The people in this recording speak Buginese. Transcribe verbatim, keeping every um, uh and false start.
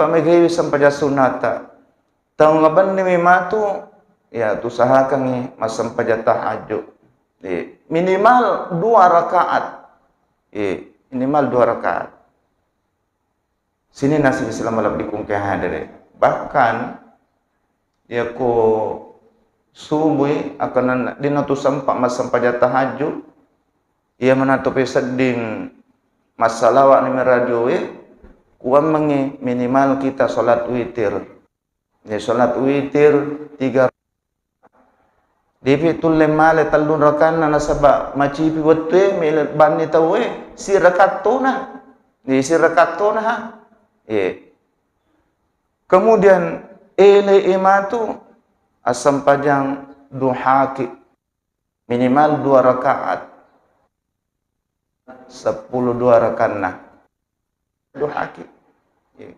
Pamegaiwi sempajang sunnata. Tau ngabenni mi matu, ya, usahakangngi massempajang tahajud. Iya, minimal dua rakaat. Iya, minimal dua rakaat. Sininna sini selama lebih kungke hadere. Bahkan, yako subui akan dina tu sempat massempajang tahajud, iya manatu pe sedding massalawa ni radio e, kuammengi minimal kita salat witir. Ya, salat witir tiga. Depi tulle male tellung rakanna nasaba macipi wettue, mele banni tauwe, sirakattona. Di sirakattona ha. Iya. Kemudian ele e matu assempajang duhaki. Minimal dua rakaat. Seppulo dua rakanna. Duhaki. Iya.